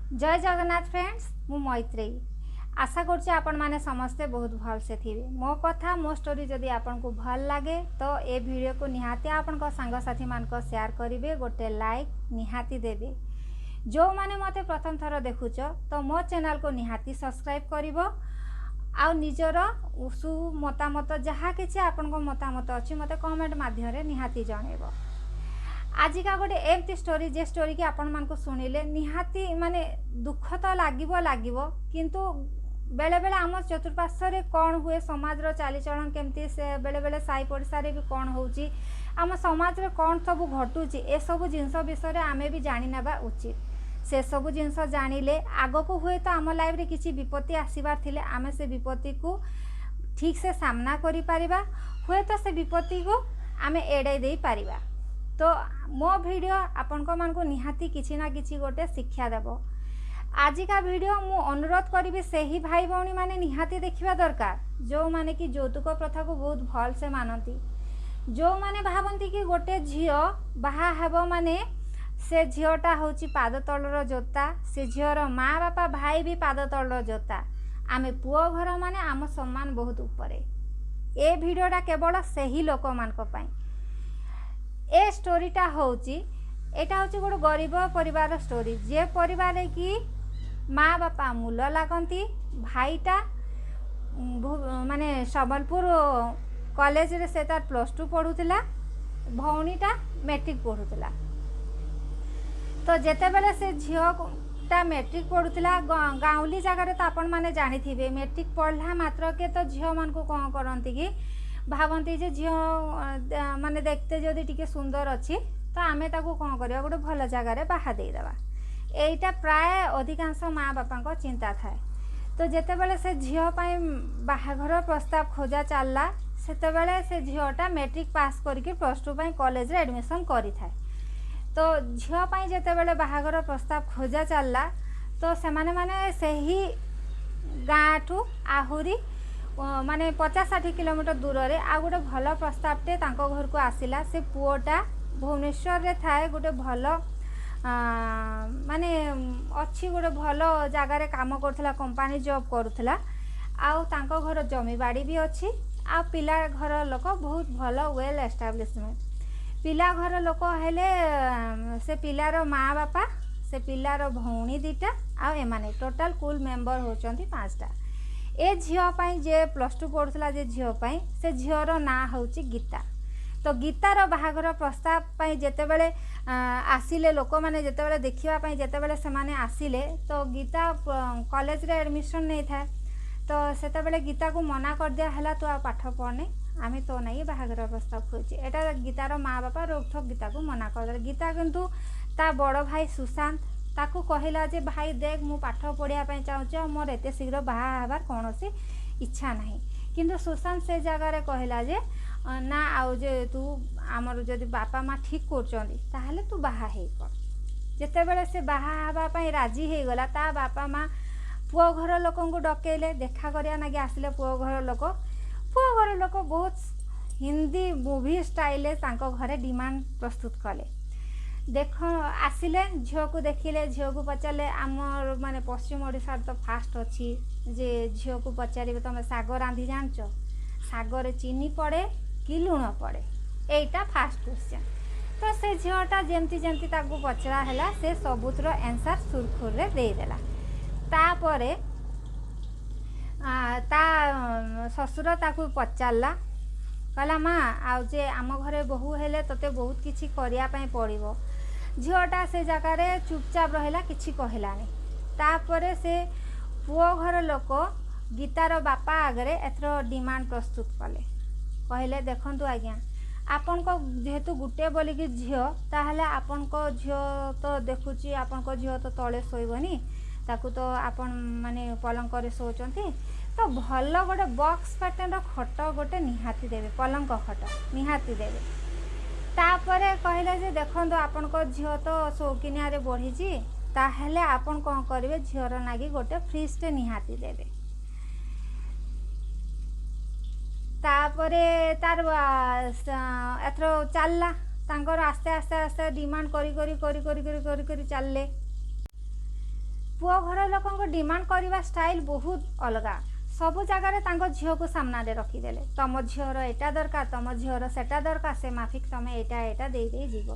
ଜୟ Jagannath friends, ମୁଁ ମୈତ୍ରେୟୀ। ଆଶା କରୁଛି ଆପଣମାନେ ସମସ୍ତେ ବହୁତ ଭଲସେ ଥିବେ। ମୋ କଥା, ମୋ ଷ୍ଟୋରି ଯଦି ଆପଣଙ୍କୁ ଭଲ ଲାଗେ, ତ ଏ ଭିଡ଼ିଓକୁ ନିହାତି ଆପଣଙ୍କ ସାଙ୍ଗସାଥିମାନଙ୍କ ସେୟାର କରିବେ, ଗୋଟେ ଲାଇକ୍ ନିହାତି ଦେବେ। ଯେଉଁମାନେ ମୋତେ ପ୍ରଥମ ଥର ଦେଖୁଛ, ତ ମୋ ଚ୍ୟାନେଲକୁ ନିହାତି ସବସ୍କ୍ରାଇବ୍ କରିବ ଆଉ ନିଜର ସୁମତାମତ, ଯାହା କିଛି ଆପଣଙ୍କ ମତାମତ ଅଛି, ମୋତେ କମେଣ୍ଟ ମାଧ୍ୟମରେ ନିହାତି ଜଣାଇବ। ଆଜିକା ଗୋଟେ ଏମିତି ଷ୍ଟୋରି, ଯେ ଷ୍ଟୋରିକି ଆପଣମାନଙ୍କୁ ଶୁଣିଲେ ନିହାତି ମାନେ ଦୁଃଖ ତ ଲାଗିବ ଲାଗିବ, କିନ୍ତୁ ବେଳେବେଳେ ଆମ ଚତୁଃପାର୍ଶ୍ୱରେ କ'ଣ ହୁଏ, ସମାଜର ଚାଲିଚଳନ କେମିତି, ସେ ବେଳେବେଳେ ସାହି ପଡ଼ିଶାରେ ବି କ'ଣ ହେଉଛି, ଆମ ସମାଜରେ କ'ଣ ସବୁ ଘଟୁଛି, ଏସବୁ ଜିନିଷ ବିଷୟରେ ଆମେ ବି ଜାଣିନେବା ଉଚିତ। ସେସବୁ ଜିନିଷ ଜାଣିଲେ ଆଗକୁ ହୁଏତ ଆମ ଲାଇଫରେ କିଛି ବିପତ୍ତି ଆସିବାର ଥିଲେ ଆମେ ସେ ବିପତ୍ତିକୁ ଠିକ୍ସେ ସାମ୍ନା କରିପାରିବା, ହୁଏତ ସେ ବିପତ୍ତିକୁ ଆମେ ଏଡ଼େଇ ଦେଇପାରିବା। ତ ମୋ ଭିଡ଼ିଓ ଆପଣଙ୍କମାନଙ୍କୁ ନିହାତି କିଛି ନା କିଛି ଗୋଟେ ଶିକ୍ଷା ଦେବ। ଆଜିକା ଭିଡ଼ିଓ ମୁଁ ଅନୁରୋଧ କରିବି, ସେହି ଭାଇ ଭଉଣୀମାନେ ନିହାତି ଦେଖିବା ଦରକାର, ଯେଉଁମାନେ କି ଯୌତୁକ ପ୍ରଥାକୁ ବହୁତ ଭଲସେ ମାନନ୍ତି, ଯେଉଁମାନେ ଭାବନ୍ତି କି ଗୋଟେ ଝିଅ ବାହା ହେବ ମାନେ ସେ ଝିଅଟା ହେଉଛି ପାଦ ତଳର ଜୋତା, ସେ ଝିଅର ମା ବାପା ଭାଇ ବି ପାଦ ତଳର ଜୋତା, ଆମେ ପୁଅ ଘର ମାନେ ଆମ ସମ୍ମାନ ବହୁତ ଉପରେ। ଏ ଭିଡ଼ିଓଟା କେବଳ ସେହି ଲୋକମାନଙ୍କ ପାଇଁ। ଏ ଷ୍ଟୋରିଟା ହେଉଛି, ଏଇଟା ହେଉଛି ଗୋଟେ ଗରିବ ପରିବାର ଷ୍ଟୋରି, ଯେ ପରିବାରରେ କି ମା ବାପା ମୂଲ ଲାଗନ୍ତି, ଭାଇଟା ମାନେ ସମ୍ବଲପୁର କଲେଜରେ ସେ ତାର +2 ପଢ଼ୁଥିଲା, ଭଉଣୀଟା ମେଟ୍ରିକ୍ ପଢ଼ୁଥିଲା। ତ ଯେତେବେଳେ ସେ ଝିଅଟା ମେଟ୍ରିକ୍ ପଢ଼ୁଥିଲା, ଗାଉଁଲି ଜାଗାରେ ତ ଆପଣମାନେ ଜାଣିଥିବେ, ମେଟ୍ରିକ୍ ପଢ଼ିଲା ମାତ୍ରକେ ତ ଝିଅମାନଙ୍କୁ କ'ଣ କରନ୍ତି କି ଭାବନ୍ତି ଯେ ଝିଅ ମାନେ ଦେଖତେ ଯଦି ଟିକେ ସୁନ୍ଦର ଅଛି, ତ ଆମେ ତାକୁ କ'ଣ କରିବା, ଗୋଟେ ଭଲ ଜାଗାରେ ବାହା ଦେଇଦେବା। ଏଇଟା ପ୍ରାୟ ଅଧିକାଂଶ ମା ବାପାଙ୍କ ଚିନ୍ତା ଥାଏ। ତ ଯେତେବେଳେ ସେ ଝିଅ ପାଇଁ ବାହାଘର ପ୍ରସ୍ତାବ ଖୋଜା ଚାଲିଲା, ସେତେବେଳେ ସେ ଝିଅଟା ମେଟ୍ରିକ୍ ପାସ୍ କରିକି +2 ପାଇଁ କଲେଜରେ ଆଡ଼ମିସନ୍ କରିଥାଏ। ତ ଝିଅ ପାଇଁ ଯେତେବେଳେ ବାହାଘର ପ୍ରସ୍ତାବ ଖୋଜା ଚାଲିଲା, ତ ସେମାନେ ମାନେ ସେହି ଗାଁଠୁ ଆହୁରି ମାନେ 50-60 କିଲୋମିଟର ଦୂରରେ ଆଉ ଗୋଟେ ଭଲ ପ୍ରସ୍ତାବଟେ ତାଙ୍କ ଘରକୁ ଆସିଲା। ସେ ପୁଅଟା ଭୁବନେଶ୍ୱରରେ ଥାଏ, ଗୋଟେ ଭଲ ମାନେ ଅଛି, ଗୋଟେ ଭଲ ଜାଗାରେ କାମ କରୁଥିଲା, କମ୍ପାନୀ ଜବ୍ କରୁଥିଲା ଆଉ ତାଙ୍କ ଘର ଜମିବାଡ଼ି ବି ଅଛି ଆଉ ପିଲା ଘର ଲୋକ ବହୁତ ଭଲ, ୱେଲ୍ ଏଷ୍ଟାବ୍ଲିଶମେଣ୍ଟ। ପିଲା ଘର ଲୋକ ହେଲେ ସେ ପିଲାର ମା ବାପା, ସେ ପିଲାର ଭଉଣୀ ଦୁଇଟା ଆଉ ଏମାନେ, ଟୋଟାଲ୍ କୁଲ୍ ମେମ୍ବର ହେଉଛନ୍ତି ପାଞ୍ଚଟା। ଏ ଝିଅ ପାଇଁ, ଯେ +2 ପଢ଼ୁଥିଲା, ଯେ ଝିଅ ପାଇଁ, ସେ ଝିଅର ନାଁ ହେଉଛି ଗୀତା। ତ ଗୀତାର ବାହାଘର ପ୍ରସ୍ତାବ ପାଇଁ ଯେତେବେଳେ ଆସିଲେ ଲୋକମାନେ, ଯେତେବେଳେ ଦେଖିବା ପାଇଁ ଯେତେବେଳେ ସେମାନେ ଆସିଲେ, ତ ଗୀତା କଲେଜରେ ଆଡ଼ମିସନ୍ ନେଇଥାଏ। ତ ସେତେବେଳେ ଗୀତାକୁ ମନା କରିଦିଆ ହେଲା, ତୁ ଆଉ ପାଠ ପଢ଼ନି, ଆମେ ତୋ ନାଗି ବାହାଘର ପ୍ରସ୍ତାବ ଖୋଜୁଛି। ଏଇଟା ଗୀତାର ମା ବାପା ରୋକଠୋକ ଗୀତାକୁ ମନା କରିଦେଲେ। ଗୀତା କିନ୍ତୁ ତା ବଡ଼ ଭାଇ ସୁଶାନ୍ତ ତାକୁ କହିଲା ଯେ ଭାଇ ଦେଖ, ମୁଁ ପାଠ ପଢ଼ିବା ପାଇଁ ଚାହୁଁଛି ଆଉ ମୋର ଏତେ ଶୀଘ୍ର ବାହା ହେବାର କୌଣସି ଇଚ୍ଛା ନାହିଁ। କିନ୍ତୁ ସୁଶାନ୍ତ ସେ ଜାଗାରେ କହିଲା ଯେ ନା, ଆଉ ଯେ ତୁ ଆମର ଯଦି ବାପା ମା ଠିକ୍ କରୁଛନ୍ତି, ତାହେଲେ ତୁ ବାହା ହେଇପଡ଼। ଯେତେବେଳେ ସେ ବାହା ହେବା ପାଇଁ ରାଜି ହେଇଗଲା, ତା ବାପା ମା ପୁଅ ଘର ଲୋକଙ୍କୁ ଡକେଇଲେ। ଦେଖା କରିବା ନାଗି ଆସିଲେ ପୁଅ ଘର ଲୋକ। ପୁଅ ଘର ଲୋକ ବହୁତ ହିନ୍ଦୀ ମୁଭି ଷ୍ଟାଇଲରେ ତାଙ୍କ ଘରେ ଡିମାଣ୍ଡ ପ୍ରସ୍ତୁତ କଲେ। ଦେଖ, ଆସିଲେ, ଝିଅକୁ ଦେଖିଲେ, ଝିଅକୁ ପଚାରିଲେ। ଆମର ମାନେ ପଶ୍ଚିମ ଓଡ଼ିଶାରେ ତ ଫାଷ୍ଟ ଅଛି ଯେ ଝିଅକୁ ପଚାରିବେ, ତୁମେ ଶାଗ ରାନ୍ଧି ଜାଣିଛ, ଶାଗରେ ଚିନି ପଡ଼େ କି ଲୁଣ ପଡ଼େ? ଏଇଟା ଫାଷ୍ଟ କ୍ୱେଶ୍ଚନ୍। ତ ସେ ଝିଅଟା ଯେମିତି ଯେମିତି ତାକୁ ପଚରା ହେଲା, ସେ ସବୁଥିର ଆନ୍ସର୍ ସୁରୁଖୁରୁରେ ଦେଇଦେଲା। ତାପରେ ତା ଶ୍ୱଶୁର ତାକୁ ପଚାରିଲା, କହିଲା, ମା, ଆଉ ଯେ ଆମ ଘରେ ବୋହୂ ହେଲେ ତୋତେ ବହୁତ କିଛି କରିବା ପାଇଁ ପଡ଼ିବ। ଝିଅଟା ସେ ଜାଗାରେ ଚୁପଚାପ ରହିଲା, କିଛି କହିଲାନି। ତାପରେ ସେ ପୁଅ ଘର ଲୋକ ଗୀତାର ବାପା ଆଗରେ ଏଥର ଡିମାଣ୍ଡ ପ୍ରସ୍ତୁତ କଲେ। କହିଲେ, ଦେଖନ୍ତୁ ଆଜ୍ଞା, ଆପଣଙ୍କ ଯେହେତୁ ଗୋଟେ ବୋଲିକି ଝିଅ, ତାହେଲେ ଆପଣଙ୍କ ଝିଅ ତ ଦେଖୁଛି, ଆପଣଙ୍କ ଝିଅ ତ ତଳେ ଶୋଇବନି, ତାକୁ ତ ଆପଣ ମାନେ ପଲଙ୍କରେ ଶୋଉଛନ୍ତି, ତ ଭଲ ଗୋଟେ ବକ୍ସ ପ୍ୟାଟର୍ନର ଖଟ ଗୋଟେ ନିହାତି ଦେବେ, ପଲଙ୍କ ଖଟ ନିହାତି ଦେବେ। ତାପରେ କହିଲେ ଯେ ଦେଖନ୍ତୁ, ଆପଣଙ୍କ ଝିଅ ତ ସୌକିନିଆରେ ବଢ଼ିଛି, ତାହେଲେ ଆପଣ କ'ଣ କରିବେ, ଝିଅର ନାଗି ଗୋଟେ ଫ୍ରିଜଟେ ନିହାତି ଦେବେ। ତାପରେ ତାର ଏଥର ଚାଲିଲା ତାଙ୍କର ଆସ୍ତେ ଆସ୍ତେ ଆସ୍ତେ ଡିମାଣ୍ଡ କରି କରି କରି କରି କରି କରି କରି ଚାଲିଲେ। ପୁଅ ଘର ଲୋକଙ୍କ ଡିମାଣ୍ଡ କରିବା ଷ୍ଟାଇଲ୍ ବହୁତ ଅଲଗା। ସବୁ ଜାଗାରେ ତାଙ୍କ ଝିଅକୁ ସାମ୍ନାରେ ରଖିଦେଲେ, ତମ ଝିଅର ଏଇଟା ଦରକାର, ତମ ଝିଅର ସେଟା ଦରକାର, ସେ ମାଫିକ ତମେ ଏଇଟା ଏଇଟା ଦେଇ ଦେଇ ଯିବ।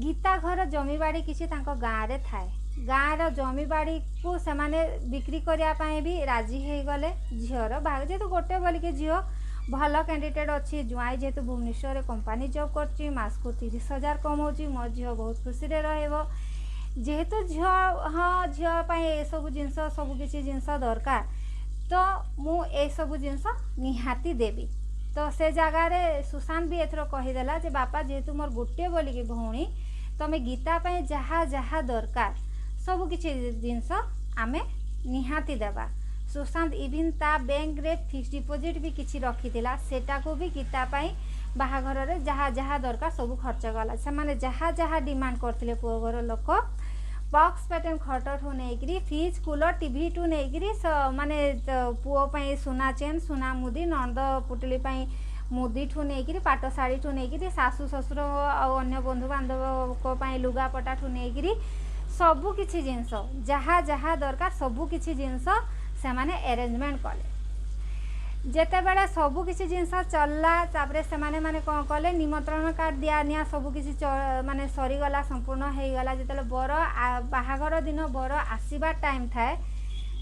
ଗୀତା ଘର ଜମିବାଡ଼ି କିଛି ତାଙ୍କ ଗାଁରେ ଥାଏ। ଗାଁର ଜମିବାଡ଼ିକୁ ସେମାନେ ବିକ୍ରି କରିବା ପାଇଁ ବି ରାଜି ହେଇଗଲେ। ଝିଅର ବାହାଘର ଯେହେତୁ ଗୋଟେ ବୋଲିକି ଝିଅ, ଭଲ କ୍ୟାଣ୍ଡିଡେଟ୍ ଅଛି, ଜ୍ୱାଇଁ ଯେହେତୁ ଭୁବନେଶ୍ୱରରେ କମ୍ପାନୀ ଜବ୍ କରୁଛି, ମାସକୁ 30,000 କମାଉଛି, ମୋ ଝିଅ ବହୁତ ଖୁସିରେ ରହିବ। ଯେହେତୁ ଝିଅ, ହଁ, ଝିଅ ପାଇଁ ଏସବୁ ଜିନିଷ, ସବୁ କିଛି ଜିନିଷ ଦରକାର, ତ ମୁଁ ଏସବୁ ଜିନିଷ ନିହାତି ଦେବି। ତ ସେ ଜାଗାରେ ସୁଶାନ୍ତ ବି ଏଥର କହିଦେଲା ଯେ ବାପା, ଯେହେତୁ ମୋର ଗୋଟିଏ ବୋଲିକି ଭଉଣୀ, ତମେ ଗୀତା ପାଇଁ ଯାହା ଯାହା ଦରକାର ସବୁ କିଛି ଜିନିଷ ଆମେ ନିହାତି ଦେବା। ସୁଶାନ୍ତ ଇଭିନ୍ ତା ବ୍ୟାଙ୍କରେ ଫିକ୍ସ ଡିପୋଜିଟ୍ ବି କିଛି ରଖିଥିଲା, ସେଟାକୁ ବି ଗୀତା ପାଇଁ ବାହାଘରରେ ଯାହା ଯାହା ଦରକାର ସବୁ ଖର୍ଚ୍ଚ କଲା। ସେମାନେ ଯାହା ଯାହା ଡିମାଣ୍ଡ କରିଥିଲେ ପୁଅ ଘର ଲୋକ, ବକ୍ସ ପ୍ୟାଟର୍ନ ଖଟଠୁ ନେଇକିରି ଫ୍ରିଜ୍, କୁଲର୍, ଟିଭିଠୁ ନେଇକିରି ମାନେ ପୁଅ ପାଇଁ ସୁନା ଚେନ୍, ସୁନା ମୁଦି, ନଣନ୍ଦ ପୁଟୁଳି ପାଇଁ ମୁଦିଠୁ ନେଇକିରି ପାଟ ଶାଢ଼ୀଠୁ ନେଇକିରି ଶାଶୁ ଶ୍ୱଶୁର ଆଉ ଅନ୍ୟ ବନ୍ଧୁବାନ୍ଧବଙ୍କ ପାଇଁ ଲୁଗାପଟାଠୁ ନେଇକିରି ସବୁ କିଛି ଜିନିଷ, ଯାହା ଯାହା ଦରକାର ସବୁ କିଛି ଜିନିଷ ସେମାନେ ଆରେଞ୍ଜମେଣ୍ଟ କଲେ। ଯେତେବେଳେ ସବୁ କିଛି ଜିନିଷ ଚଳିଲା, ତାପରେ ସେମାନେ ମାନେ କ'ଣ କଲେ, ନିମନ୍ତ୍ରଣ କାର୍ଡ଼ ଦିଆ ନିଆ ସବୁ କିଛି ମାନେ ସରିଗଲା, ସମ୍ପୂର୍ଣ୍ଣ ହେଇଗଲା। ଯେତେବେଳେ ବର ବାହାଘର ଦିନ ବର ଆସିବା ଟାଇମ୍ ଥାଏ,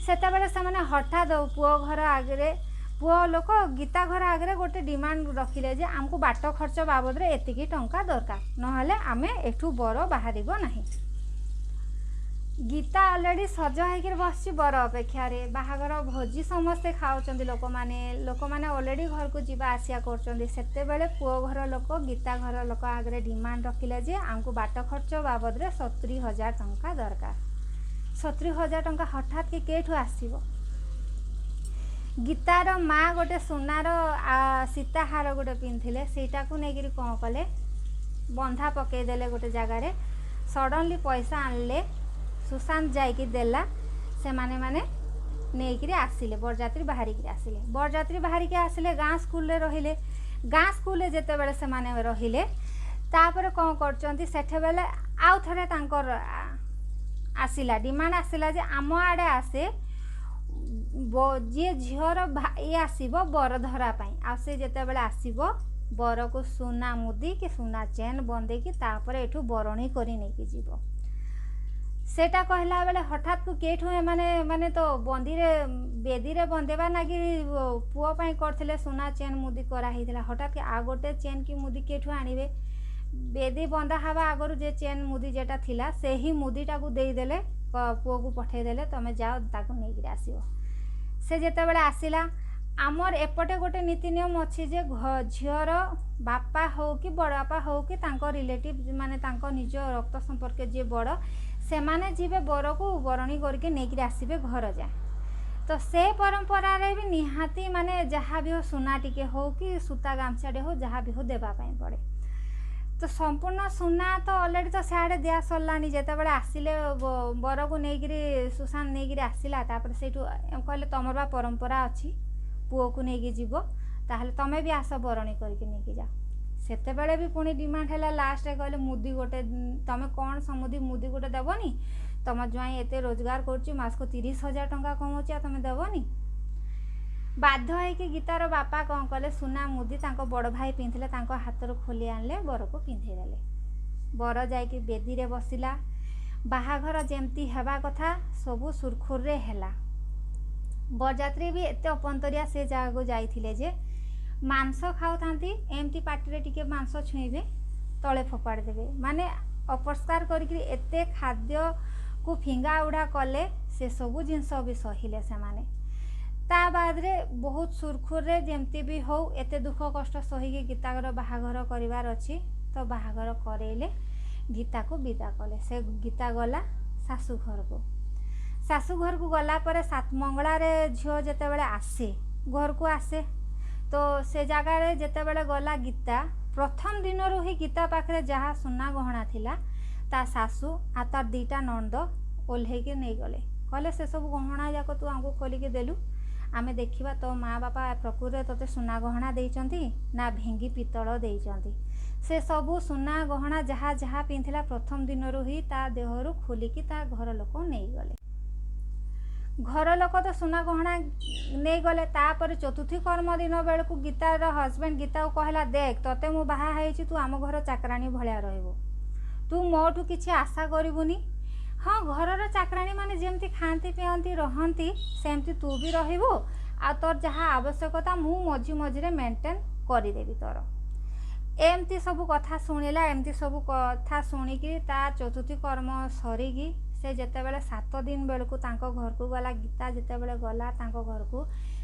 ସେତେବେଳେ ସେମାନେ ହଠାତ୍ ପୁଅ ଘର ଆଗରେ, ପୁଅ ଲୋକ ଗୀତା ଘର ଆଗରେ ଗୋଟେ ଡିମାଣ୍ଡ ରଖିଲେ ଯେ ଆମକୁ ବାଟ ଖର୍ଚ୍ଚ ବାବଦରେ ଏତିକି ଟଙ୍କା ଦରକାର, ନହେଲେ ଆମେ ଏଠୁ ବର ବାହାରିବ ନାହିଁ। ଗୀତା ଅଲରେଡ଼ି ସଜ ହେଇକିରି ବସିଛି ବର ଅପେକ୍ଷାରେ। ବାହାଘର ଭୋଜି ସମସ୍ତେ ଖାଉଛନ୍ତି, ଲୋକମାନେ ଲୋକମାନେ ଅଲରେଡ଼ି ଘରକୁ ଯିବା ଆସିବା କରୁଛନ୍ତି। ସେତେବେଳେ ପୁଅ ଘର ଲୋକ ଗୀତା ଘର ଲୋକ ଆଗରେ ଡିମାଣ୍ଡ ରଖିଲେ ଯେ ଆମକୁ ବାଟ ଖର୍ଚ୍ଚ ବାବଦରେ 70,000 ଟଙ୍କା ଦରକାର। 70,000 ଟଙ୍କା ହଠାତ୍ କି କେଉଁଠୁ ଆସିବ? ଗୀତାର ମା ଗୋଟେ ସୁନାର ସୀତାହାର ଗୋଟେ ପିନ୍ଧିଥିଲେ, ସେଇଟାକୁ ନେଇକିରି କ'ଣ କଲେ, ବନ୍ଧା ପକେଇଦେଲେ ଗୋଟେ ଜାଗାରେ। ସଡ଼ନଲି ପଇସା ଆଣିଲେ, ସୁଶାନ୍ତ ଯାଇକି ଦେଲା। ସେମାନେ ମାନେ ନେଇକିରି ଆସିଲେ, ବରଯାତ୍ରୀ ବାହାରିକିରି ଆସିଲେ। ବରଯାତ୍ରୀ ବାହାରିକି ଆସିଲେ, ଗାଁ ସ୍କୁଲରେ ରହିଲେ। ଗାଁ ସ୍କୁଲରେ ଯେତେବେଳେ ସେମାନେ ରହିଲେ, ତାପରେ କ'ଣ କରୁଛନ୍ତି, ସେତେବେଳେ ଆଉ ଥରେ ତାଙ୍କର ଆସିଲା, ଡିମାଣ୍ଡ ଆସିଲା ଯେ ଆମ ଆଡ଼େ ଆସେ ଯିଏ ଝିଅର ଭାଇ ଆସିବ ବର ଧରା ପାଇଁ, ଆଉ ସେ ଯେତେବେଳେ ଆସିବ ବରକୁ ସୁନା ମୁଦି କି ସୁନା ଚେନ୍ ବନ୍ଧେଇକି ତାପରେ ଏଠୁ ବରଣୀ କରି ନେଇକି ଯିବ। ସେଇଟା କହିଲା ବେଳେ ହଠାତ୍କୁ କେଉଁଠୁ ଏମାନେ ମାନେ ତ ବନ୍ଦିରେ ବେଦିରେ ବନ୍ଧେଇବା ନାଗି ପୁଅ ପାଇଁ କରିଥିଲେ, ସୁନା ଚେନ୍ ମୁଦି କରାହେଇଥିଲା, ହଠାତ୍ ଆଉ ଗୋଟେ ଚେନ୍ କି ମୁଦି କେଉଁଠୁ ଆଣିବେ? ବେଦି ବନ୍ଧା ହେବା ଆଗରୁ ଯେ ଚେନ୍ ମୁଦି ଯେଟା ଥିଲା, ସେହି ମୁଦିଟାକୁ ଦେଇଦେଲେ, ପୁଅକୁ ପଠେଇଦେଲେ, ତମେ ଯାଅ ତାକୁ ନେଇକିରି ଆସିବ। ସେ ଯେତେବେଳେ ଆସିଲା, ଆମର ଏପଟେ ଗୋଟେ ନୀତି ନିୟମ ଅଛି ଯେ ଝିଅର ବାପା ହଉ କି ବଡ଼ ବାପା ହଉ କି ତାଙ୍କ ରିଲେଟିଭ୍, ମାନେ ତାଙ୍କ ନିଜ ରକ୍ତ ସମ୍ପର୍କୀୟ ଯିଏ ବଡ଼, ସେମାନେ ଯିବେ ବରକୁ ବରଣୀ କରିକି ନେଇକିରି ଆସିବେ ଘର ଯାଏ। ତ ସେ ପରମ୍ପରାରେ ବି ନିହାତି ମାନେ ଯାହା ବି ହଉ ସୁନା ଟିକେ ହଉ କି ସୂତା ଗାମୁଛାଟେ ହଉ, ଯାହା ବି ହଉ ଦେବା ପାଇଁ ପଡ଼େ। ତ ସମ୍ପୂର୍ଣ୍ଣ ସୁନା ତ ଅଲରେଡ଼ି ତ ସିଆଡ଼େ ଦିଆ ସରିଲାଣି। ଯେତେବେଳେ ଆସିଲେ ବରକୁ ନେଇକିରି, ସୁଶାନ୍ତ ନେଇକିରି ଆସିଲା, ତାପରେ ସେଇଠୁ କହିଲେ, ତମର ବା ପରମ୍ପରା ଅଛି ପୁଅକୁ ନେଇକି ଯିବ, ତାହେଲେ ତମେ ବି ଆସ ବରଣୀ କରିକି ନେଇକି ଯାଅ। ସେତେବେଳେ ବି ପୁଣି ଡିମାଣ୍ଡ ହେଲା। ଲାଷ୍ଟରେ କହିଲେ, ମୁଦି ଗୋଟେ, ତମେ କ'ଣ ସମୁଦି ମୁଦି ଗୋଟେ ଦେବନି? ତମ ଜ୍ୱାଇଁ ଏତେ ରୋଜଗାର କରୁଛି, ମାସକୁ 30,000 ଟଙ୍କା କମାଉଛି, ଆଉ ତମେ ଦେବନି? ବାଧ୍ୟ ହେଇକି ଗୀତାର ବାପା କ'ଣ କଲେ, ସୁନା ମୁଦି ତାଙ୍କ ବଡ଼ ଭାଇ ପିନ୍ଧିଥିଲେ, ତାଙ୍କ ହାତରୁ ଖୋଲି ଆଣିଲେ, ବରକୁ ପିନ୍ଧେଇ ଦେଲେ। ବର ଯାଇକି ବେଦିରେ ବସିଲା। ବାହାଘର ଯେମିତି ହେବା କଥା ସବୁ ସୁରୁଖୁରୁରେ ହେଲା। ବରଯାତ୍ରୀ ବି ଏତେ ଅପନ୍ତରିଆ ସେ ଜାଗାକୁ ଯାଇଥିଲେ ଯେ ମାଂସ ଖାଉଥାନ୍ତି, ଏମିତି ପାଟିରେ ଟିକେ ମାଂସ ଛୁଇଁବେ, ତଳେ ଫୋପାଡ଼ି ଦେବେ, ମାନେ ଅପରିଷ୍କାର କରିକିରି ଏତେ ଖାଦ୍ୟକୁ ଫିଙ୍ଗା ଉଡ଼ା କଲେ। ସେସବୁ ଜିନିଷ ବି ସହିଲେ ସେମାନେ। ତା ବାଦରେ ବହୁତ ସୁରୁଖୁରୁରେ ଯେମିତି ବି ହଉ ଏତେ ଦୁଃଖ କଷ୍ଟ ସହିକି ଗୀତାଙ୍କର ବାହାଘର କରିବାର ଅଛି ତ ବାହାଘର କରେଇଲେ, ଗୀତାକୁ ବିଦା କଲେ। ସେ ଗୀତା ଗଲା ଶାଶୁ ଘରକୁ। ଶାଶୁ ଘରକୁ ଗଲା ପରେ ସାତମଙ୍ଗଳାରେ ଝିଅ ଯେତେବେଳେ ଆସେ, ଘରକୁ ଆସେ, ତ ସେ ଜାଗାରେ ଯେତେବେଳେ ଗଲା ଗୀତା, ପ୍ରଥମ ଦିନରୁ ହିଁ ଗୀତା ପାଖରେ ଯାହା ସୁନା ଗହଣା ଥିଲା, ତା ଶାଶୁ ଆଉ ତାର ଦୁଇଟା ନଣନ୍ଦ ଓହ୍ଲେଇକି ନେଇଗଲେ। କହିଲେ, ସେସବୁ ଗହଣା ଯାକ ତୁ ଆମକୁ ଖୋଲିକି ଦେଲୁ, ଆମେ ଦେଖିବା ତୋ ମା ବାପା ପ୍ରକୃତରେ ତୋତେ ସୁନା ଗହଣା ଦେଇଛନ୍ତି ନା ଭେଙ୍ଗି ପିତ୍ତଳ ଦେଇଛନ୍ତି। ସେ ସବୁ ସୁନା ଗହଣା ଯାହା ଯାହା ପିନ୍ଧିଥିଲା, ପ୍ରଥମ ଦିନରୁ ହିଁ ତା ଦେହରୁ ଖୋଲିକି ତା ଘର ଲୋକ ନେଇଗଲେ। ଘର ଲୋକ ତ ସୁନା ଗହଣା ନେଇଗଲେ। ତାପରେ ଚତୁର୍ଥୀ କର୍ମ ଦିନ ବେଳକୁ ଗୀତାର ହଜବେଣ୍ଡ ଗୀତାକୁ କହିଲା, ଦେଖ, ତୋତେ ମୁଁ ବାହା ହେଇଛି, ତୁ ଆମ ଘର ଚାକରାଣୀ ଭଳିଆ ରହିବୁ, ତୁ ମୋଠୁ କିଛି ଆଶା କରିବୁନି। ହଁ, ଘରର ଚାକରାଣୀ ମାନେ ଯେମିତି ଖାଆନ୍ତି, ପିଅନ୍ତି, ରହନ୍ତି, ସେମିତି ତୁ ବି ରହିବୁ। ଆଉ ତୋର ଯାହା ଆବଶ୍ୟକତା ମୁଁ ମଝି ମଝିରେ ମେଣ୍ଟେନ୍ କରିଦେବି ତୋର। ଏମିତି ସବୁ କଥା ଶୁଣିଲା। ଏମିତି ସବୁ କଥା ଶୁଣିକି ତା ଚତୁର୍ଥୀ କର୍ମ ସରିକି ସେ ଯେତେବେଳେ 7 ଦିନ ବେଳକୁ ତାଙ୍କ ଘରକୁ ଗଲା, ଗୀତା ଯେତେବେଳେ ଗଲା ତାଙ୍କ ଘରକୁ,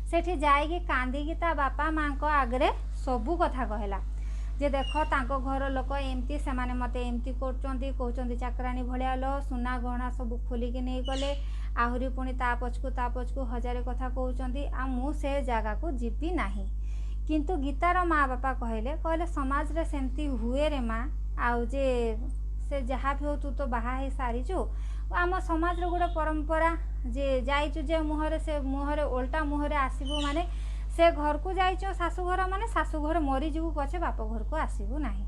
ସେଠି ଯାଇକି କାନ୍ଦିକି ତା ବାପା ମାଆଙ୍କ ଆଗରେ ସବୁ କଥା କହିଲା ଯେ ଦେଖ, ତାଙ୍କ ଘର ଲୋକ ଏମିତି, ସେମାନେ ମୋତେ ଏମିତି କରୁଛନ୍ତି, କହୁଛନ୍ତି ଚାକରାଣୀ ଭଳିଆ ଲୋ, ସୁନା ଗହଣା ସବୁ ଖୋଲିକି ନେଇଗଲେ, ଆହୁରି ପୁଣି ତା ପଛକୁ ତା ପଛକୁ ହଜାରେ କଥା କହୁଛନ୍ତି, ଆଉ ମୁଁ ସେ ଜାଗାକୁ ଯିବି ନାହିଁ। କିନ୍ତୁ ଗୀତାର ମା ବାପା କହିଲେ, ସମାଜରେ ସେମିତି ହୁଏ ରେ ମା, ଆଉ ଯେ ସେ ଯାହା ବି ହଉ, ତୁ ତ ବାହା ହେଇ ସାରିଛୁ, ଆମ ସମାଜର ଗୋଟେ ପରମ୍ପରା ଯେ ଯାଇଛୁ ଯେ ମୁହଁରେ, ସେ ମୁହଁରେ ଓଲଟା ମୁହଁରେ ଆସିବୁ, ମାନେ ସେ ଘରକୁ ଯାଇଛୁ ଶାଶୁଘର, ମାନେ ଶାଶୁଘର ମରିଯିବୁ ପଛେ ବାପ ଘରକୁ ଆସିବୁ ନାହିଁ।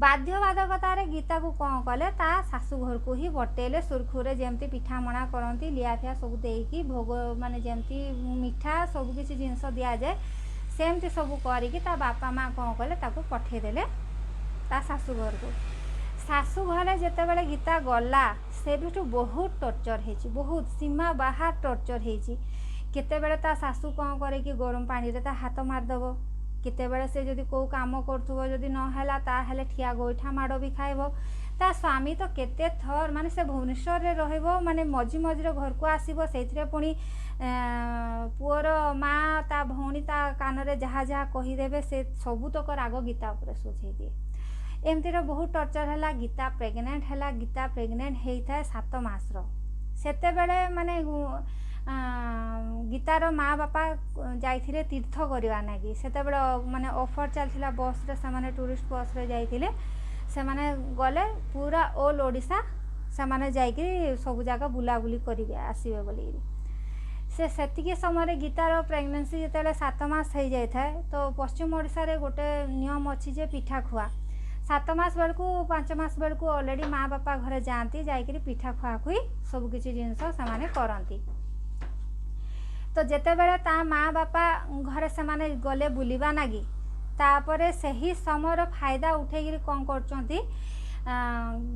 ବାଧ୍ୟବାଧକତାରେ ଗୀତାକୁ କ'ଣ କଲେ? ତା ଶାଶୁ ଘରକୁ ହିଁ ବଟେଇଲେ। ସୁରୁଖୁରୁରେ ଯେମିତି ପିଠାମଣା କରନ୍ତି, ଲିଆ ଫିଆ ସବୁ ଦେଇକି, ଭୋଗ ମାନେ ଯେମିତି ମିଠା ସବୁ କିଛି ଜିନିଷ ଦିଆଯାଏ, ସେମିତି ସବୁ କରିକି ତା ବାପା ମା କ'ଣ କଲେ? ତାକୁ ପଠେଇଦେଲେ ତା ଶାଶୁ ଘରକୁ। ଶାଶୁ ଘରେ ଯେତେବେଳେ ଗୀତା ଗଲା, ସେବେଠୁ ବହୁତ ଟର୍ଚର୍ ହେଇଛି, ବହୁତ ସୀମା ବାହାର ଟର୍ଚର୍ ହେଇଛି। କେତେବେଳେ ତା ଶାଶୁ କ'ଣ କରେ କି ଗରମ ପାଣିରେ ତା ହାତ ମାରିଦେବ, କେତେବେଳେ ସେ ଯଦି କେଉଁ କାମ କରୁଥିବ, ଯଦି ନହେଲା ତାହେଲେ ଠିଆ ଗୋଇଠା ମାଡ଼ ବି ଖାଇବ। ତା ସ୍ୱାମୀ ତ କେତେ ଥର, ମାନେ ସେ ଭୁବନେଶ୍ୱରରେ ରହିବ, ମାନେ ମଝି ମଝିରେ ଘରକୁ ଆସିବ, ସେଇଥିରେ ପୁଣି ପୁଅର ମା, ତା ଭଉଣୀ ତା କାନରେ ଯାହା ଯାହା କହିଦେବେ, ସେ ସବୁତକ ରାଗ ଗୀତା ଉପରେ ସୁଝେଇ ଦିଏ। ଏମିତିରେ ବହୁତ ଟର୍ଚର୍ ହେଲା। ଗୀତା ପ୍ରେଗନେଣ୍ଟ ହେଲା। ଗୀତା ପ୍ରେଗନେଣ୍ଟ ହେଇଥାଏ 7 ମାସର। ସେତେବେଳେ ମାନେ ଗୀତାର ମା ବାପା ଯାଇଥିଲେ ତୀର୍ଥ କରିବା ଲାଗି। ସେତେବେଳେ ମାନେ ଅଫର୍ ଚାଲିଥିଲା ବସ୍ରେ, ସେମାନେ ଟୁରିଷ୍ଟ ବସ୍ରେ ଯାଇଥିଲେ। ସେମାନେ ଗଲେ ପୁରା ଅଲ୍ ଓଡ଼ିଶା ସେମାନେ ଯାଇକି ସବୁ ଜାଗା ବୁଲାବୁଲି କରିବେ ଆସିବେ ବୋଲିକିରି। ସେ ସେତିକି ସମୟରେ ଗୀତାର ପ୍ରେଗନେନ୍ସି ଯେତେବେଳେ 7 ମାସ ହେଇଯାଇଥାଏ, ତ ପଶ୍ଚିମ ଓଡ଼ିଶାରେ ଗୋଟେ ନିୟମ ଅଛି ଯେ ପିଠା ଖୁଆ। 7 ମାସ ବେଳକୁ, 5 ମାସ ବେଳକୁ ଅଲରେଡ଼ି ମା ବାପା ଘରେ ଯାଆନ୍ତି, ଯାଇକିରି ପିଠା ଖୁଆଖୁଇ ସବୁ କିଛି ଜିନିଷ ସେମାନେ କରନ୍ତି। ତ ଯେତେବେଳେ ତା ମା ବାପା ଘରେ ସେମାନେ ଗଲେ ବୁଲିବା ଲାଗି, ତାପରେ ସେହି ସମୟର ଫାଇଦା ଉଠେଇକିରି କ'ଣ କରୁଛନ୍ତି?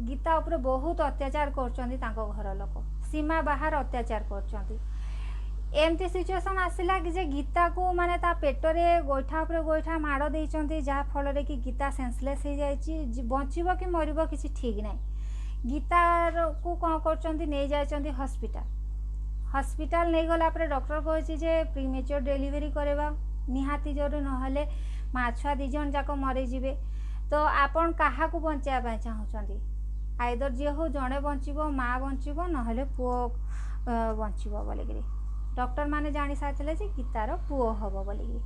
ଗୀତା ଉପରେ ବହୁତ ଅତ୍ୟାଚାର କରୁଛନ୍ତି। ତାଙ୍କ ଘର ଲୋକ ସୀମା ବାହାର ଅତ୍ୟାଚାର କରୁଛନ୍ତି। ଏମିତି ସିଚୁଏସନ୍ ଆସିଲା କି ଯେ ଗୀତାକୁ ମାନେ ତା ପେଟରେ ଗୋଇଠା ଉପରେ ଗୋଇଠା ମାଡ଼ ଦେଇଛନ୍ତି, ଯାହାଫଳରେ କି ଗୀତା ସେନ୍ସଲେସ୍ ହେଇଯାଇଛି। ବଞ୍ଚିବ କି ମରିବ କିଛି ଠିକ୍ ନାହିଁ। ଗୀତାକୁ କ'ଣ କରୁଛନ୍ତି? ନେଇଯାଇଛନ୍ତି ହସ୍ପିଟାଲ। ହସ୍ପିଟାଲ ନେଇଗଲା ପରେ ଡକ୍ଟର କହିଛି ଯେ ପ୍ରିମେଚୁଅର୍ ଡେଲିଭରି କରିବା ନିହାତି ଜରୁରୀ, ନହେଲେ ମା ଛୁଆ ଦୁଇ ଜଣ ଯାକ ମରିଯିବେ। ତ ଆପଣ କାହାକୁ ବଞ୍ଚାଇବା ପାଇଁ ଚାହୁଁଛନ୍ତି? ଆଇଦର ଯିଏ ହଉ ଜଣେ ବଞ୍ଚିବ, ମା ବଞ୍ଚିବ ନହେଲେ ପୁଅ ବଞ୍ଚିବ ବୋଲିକିରି। ଡକ୍ଟରମାନେ ଜାଣି ସାରିଥିଲେ ଯେ ଗୀତାର ପୁଅ ହେବ ବୋଲିକିରି।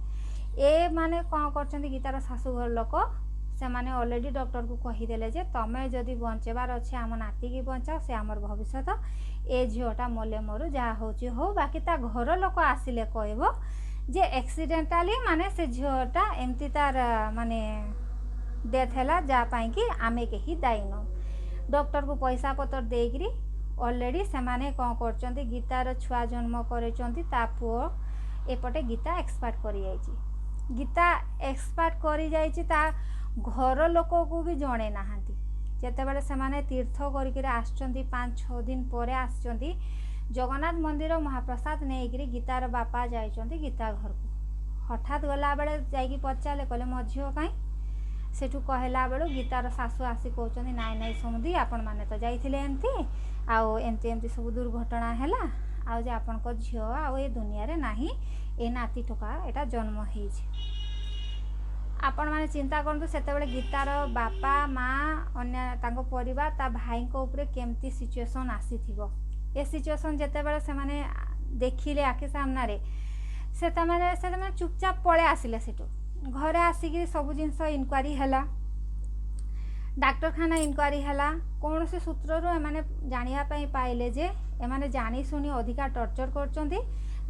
ଏ ମାନେ କ'ଣ କରୁଛନ୍ତି? ଗୀତାର ଶାଶୁଘର ଲୋକ ସେମାନେ ଅଲରେଡ଼ି ଡକ୍ଟରକୁ କହିଦେଲେ ଯେ ତମେ ଯଦି ବଞ୍ଚେଇବାର ଅଛି, ଆମ ନାତିକି ବଞ୍ଚାଅ, ସେ ଆମର ଭବିଷ୍ୟତ। ଏ ଝିଅଟା ମଲେ ମରୁ, ଯାହା ହେଉଛି ହଉ, ବାକି ତା ଘର ଲୋକ ଆସିଲେ କହିବ ଯେ ଆକ୍ସିଡେଣ୍ଟାଲି ମାନେ ସେ ଝିଅଟା ଏମିତି ତାର ମାନେ ଡେଥ୍ ହେଲା, ଯାହା ପାଇଁକି ଆମେ କେହି ଦାୟୀ ନୁହଁ। ଡକ୍ଟରକୁ ପଇସା ପତ୍ର ଦେଇକିରି ଅଲରେଡ଼ି ସେମାନେ କ'ଣ କରୁଛନ୍ତି? ଗୀତାର ଛୁଆ ଜନ୍ମ କରିଛନ୍ତି, ତା ପୁଅ। ଏପଟେ ଗୀତା ଏକ୍ସପାୟାର୍ଡ କରିଯାଇଛି। ଗୀତା ଏକ୍ସପାୟାର୍ଡ କରିଯାଇଛି, ତା ଘର ଲୋକକୁ ବି ଜଣେଇ ନାହାନ୍ତି। ଯେତେବେଳେ ସେମାନେ ତୀର୍ଥ କରିକିରି ଆସିଛନ୍ତି, 5-6 ଦିନ ପରେ ଆସିଛନ୍ତି, ଜଗନ୍ନାଥ ମନ୍ଦିର ମହାପ୍ରସାଦ ନେଇକିରି ଗୀତାର ବାପା ଯାଇଛନ୍ତି ଗୀତା ଘରକୁ। ହଠାତ୍ ଗଲାବେଳେ ଯାଇକି ପଚାରିଲେ, କହିଲେ, ମୋ ଝିଅ କାହିଁ? ସେଠୁ କହିଲା ବେଳୁ ଗୀତାର ଶାଶୁ ଆସି କହୁଛନ୍ତି, ନାଇଁ ନାଇଁ ସମୁଦି, ଆପଣମାନେ ତ ଯାଇଥିଲେ ଏମିତି, ଆଉ ଏମିତି ଏମିତି ସବୁ ଦୁର୍ଘଟଣା ହେଲା, ଆଉ ଯେ ଆପଣଙ୍କ ଝିଅ ଆଉ ଏ ଦୁନିଆରେ ନାହିଁ, ଏ ନାତି ଟୋକା ଏଇଟା ଜନ୍ମ ହେଇଛି। ଆପଣମାନେ ଚିନ୍ତା କରନ୍ତୁ, ସେତେବେଳେ ଗୀତାର ବାପା ମା, ଅନ୍ୟ ତାଙ୍କ ପରିବାର, ତା ଭାଇଙ୍କ ଉପରେ କେମିତି ସିଚୁଏସନ୍ ଆସିଥିବ। ଏ ସିଚୁଏସନ୍ ଯେତେବେଳେ ସେମାନେ ଦେଖିଲେ ଆଖି ସାମ୍ନାରେ, ସେତେବେଳେ ଚୁପଚାପ ପଳେଇ ଆସିଲେ ସେଠୁ। ଘରେ ଆସିକି ସବୁ ଜିନିଷ ଇନକ୍ୱାରି ହେଲା, ଡାକ୍ତରଖାନା ଇନକ୍ୱାରି ହେଲା। କୌଣସି ସୂତ୍ରରୁ ଏମାନେ ଜାଣିବା ପାଇଁ ପାଇଲେ ଯେ ଏମାନେ ଜାଣିଶୁଣି ଅଧିକା ଟର୍ଚର୍ କରୁଛନ୍ତି,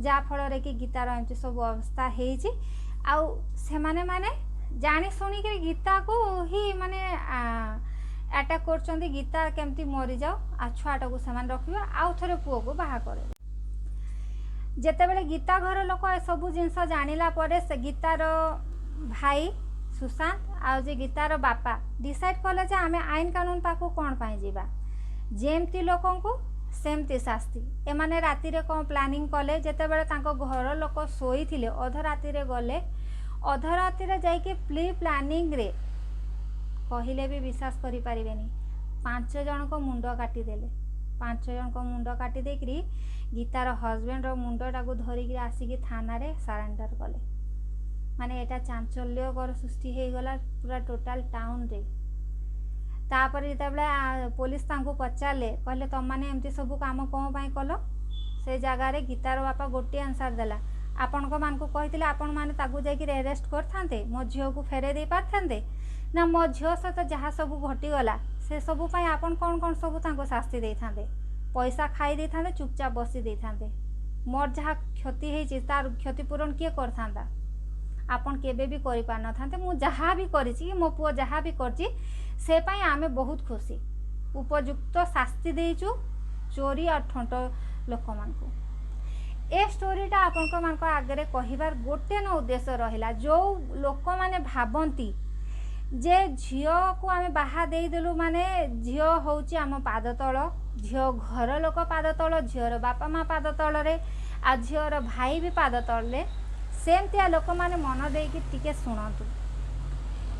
ଯାହାଫଳରେ କି ଗୀତାର ଏମିତି ସବୁ ଅବସ୍ଥା ହେଇଛି। ଆଉ ସେମାନେ ମାନେ ଜାଣି ଶୁଣିକିରି ଗୀତାକୁ ହିଁ ମାନେ ଆଟାକ୍ କରୁଛନ୍ତି। ଗୀତା କେମିତି ମରିଯାଉ ଆଉ ଛୁଆଟାକୁ ସେମାନେ ରଖିବେ, ଆଉ ଥରେ ପୁଅକୁ ବାହା କରିବେ। ଯେତେବେଳେ ଗୀତା ଘର ଲୋକ ଏସବୁ ଜିନିଷ ଜାଣିଲା ପରେ, ସେ ଗୀତାର ଭାଇ ସୁଶାନ୍ତ ଆଉ ଯେ ଗୀତାର ବାପା ଡିସାଇଡ଼୍ କଲେ ଯେ ଆମେ ଆଇନ କାନୁନ ପାଖକୁ କ'ଣ ପାଇଁ ଯିବା, ଯେମିତି ଲୋକଙ୍କୁ ସେମିତି ଶାସ୍ତି। ଏମାନେ ରାତିରେ କ'ଣ ପ୍ଲାନିଂ କଲେ, ଯେତେବେଳେ ତାଙ୍କ ଘର ଲୋକ ଶୋଇଥିଲେ, ଅଧ ରାତିରେ ଗଲେ। ଅଧ ରାତିରେ ଯାଇକି ପ୍ରି ପ୍ଲାନିଂରେ, କହିଲେ ବି ବିଶ୍ୱାସ କରିପାରିବେନି, ପାଞ୍ଚ ଜଣଙ୍କ ମୁଣ୍ଡ କାଟିଦେଲେ। ପାଞ୍ଚ ଜଣଙ୍କ ମୁଣ୍ଡ କାଟି ଦେଇକିରି ଗୀତାର ହଜବେଣ୍ଡର ମୁଣ୍ଡଟାକୁ ଧରିକିରି ଆସିକି ଥାନାରେ ସରେଣ୍ଡର କଲେ। ମାନେ ଏଇଟା ଚାଞ୍ଚଲ୍ୟକର ସୃଷ୍ଟି ହେଇଗଲା ପୁରା ଟୋଟାଲ ଟାଉନରେ। ତାପରେ ଯେତେବେଳେ ପୋଲିସ ତାଙ୍କୁ ପଚାରିଲେ, କହିଲେ, "ତମମାନେ ଏମିତି ସବୁ କାମ କ'ଣ ପାଇଁ କଲ?" ସେ ଜାଗାରେ ଗୀତାର ବାପା ଗୋଟିଏ ଆନ୍ସର୍ ଦେଲା, "ଆପଣଙ୍କ ମାନଙ୍କୁ କହିଥିଲେ ଆପଣମାନେ ତାକୁ ଯାଇକିରି ଆରେଷ୍ଟ କରିଥାନ୍ତେ, ମୋ ଝିଅକୁ ଫେରାଇ ଦେଇ ପାରିଥାନ୍ତେ ନା? ମୋ ଝିଅ ସହିତ ଯାହା ସବୁ ଘଟିଗଲା, ସେସବୁ ପାଇଁ ଆପଣ କ'ଣ କ'ଣ ସବୁ ତାଙ୍କୁ ଶାସ୍ତି ଦେଇଥାନ୍ତେ? ପଇସା ଖାଇ ଦେଇଥାନ୍ତେ, ଚୁପଚାପ ବସି ଦେଇଥାନ୍ତେ। ମୋର ଯାହା କ୍ଷତି ହେଇଛି, ତାର କ୍ଷତିପୂରଣ କିଏ କରିଥାନ୍ତା? ଆପଣ କେବେ ବି କରିପାରିନଥାନ୍ତେ। ମୁଁ ଯାହା ବି କରିଛି କି ମୋ ପୁଅ ଯାହା ବି କରିଛି, ସେ ପାଇଁ ଆମେ ବହୁତ ଖୁସି। ଉପଯୁକ୍ତ ଶାସ୍ତି ଦେଇଛୁ ଚୋରି ଆଉ ଠଣ୍ଟ ଲୋକମାନଙ୍କୁ।" ଏ ଷ୍ଟୋରିଟା ଆପଣଙ୍କ ଆଗରେ କହିବାର ଗୋଟେ ନ ଉଦ୍ଦେଶ୍ୟ ରହିଲା, ଯେଉଁ ଲୋକମାନେ ଭାବନ୍ତି ଯେ ଝିଅକୁ ଆମେ ବାହା ଦେଇଦେଲୁ ମାନେ ଝିଅ ହେଉଛି ଆମ ପାଦ ତଳ, ଝିଅ ଘର ଲୋକ ପାଦ ତଳ, ଝିଅର ବାପା ମା ପାଦ ତଳରେ ଆଉ ଝିଅର ଭାଇ ବି ପାଦ ତଳରେ, ସେମିତିଆ ଲୋକମାନେ ମନ ଦେଇକି ଟିକେ ଶୁଣନ୍ତୁ।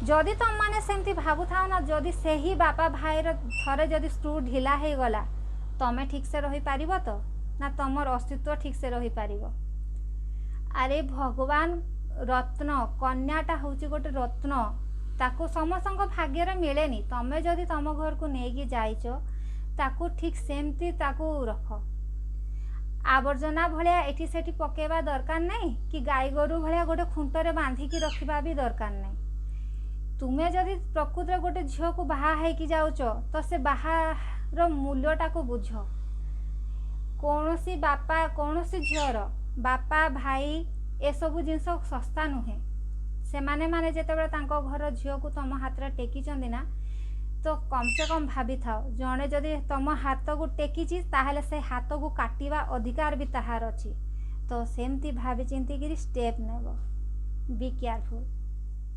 ଯଦି ତମମାନେ ସେମିତି ଭାବୁଥାଅ ନା, ଯଦି ସେହି ବାପା ଭାଇର ଥରେ ଯଦି ସ୍କ୍ରୁ ଢିଲା ହେଇଗଲା, ତମେ ଠିକ୍ସେ ରହିପାରିବ ତ ନା ତମର ଅସ୍ତିତ୍ୱ ଠିକ୍ସେ ରହିପାରିବ? ଆରେ ଭଗବାନ, ରତ୍ନ କନ୍ୟାଟା ହେଉଛି ଗୋଟେ ରତ୍ନ। ତାକୁ ସମସ୍ତଙ୍କ ଭାଗ୍ୟରେ ମିଳେନି। ତମେ ଯଦି ତମ ଘରକୁ ନେଇକି ଯାଇଛ, ତାକୁ ଠିକ୍ ସେମିତି ତାକୁ ରଖ। ଆବର୍ଜନା ଭଳିଆ ଏଠି ସେଠି ପକେଇବା ଦରକାର ନାହିଁ କି ଗାଈ ଗୋରୁ ଭଳିଆ ଗୋଟେ ଖୁଣ୍ଟରେ ବାନ୍ଧିକି ରଖିବା ବି ଦରକାର ନାହିଁ। ତୁମେ ଯଦି ପ୍ରକୃତରେ ଗୋଟେ ଝିଅକୁ ବାହା ହେଇକି ଯାଉଛ, ତ ସେ ବାହାର ମୂଲ୍ୟଟାକୁ ବୁଝ। କୌଣସି ବାପା, କୌଣସି ଝିଅର ବାପା, ଭାଇ ଏସବୁ ଜିନିଷ ଶସ୍ତା ନୁହେଁ। ସେମାନେ ମାନେ ଯେତେବେଳେ ତାଙ୍କ ଘର ଝିଅକୁ ତମ ହାତରେ ଟେକିଛନ୍ତି ନା, ତ କମ୍ ସେ କମ୍ ଭାବିଥାଅ, ଜଣେ ଯଦି ତମ ହାତକୁ ଟେକିଛି, ତାହେଲେ ସେ ହାତକୁ କାଟିବା ଅଧିକାର ବି ତାହାର ଅଛି। ତ ସେମିତି ଭାବି ଚିନ୍ତିକିରି ଷ୍ଟେପ୍ ନେବ। ବି କେୟାରଫୁଲ୍।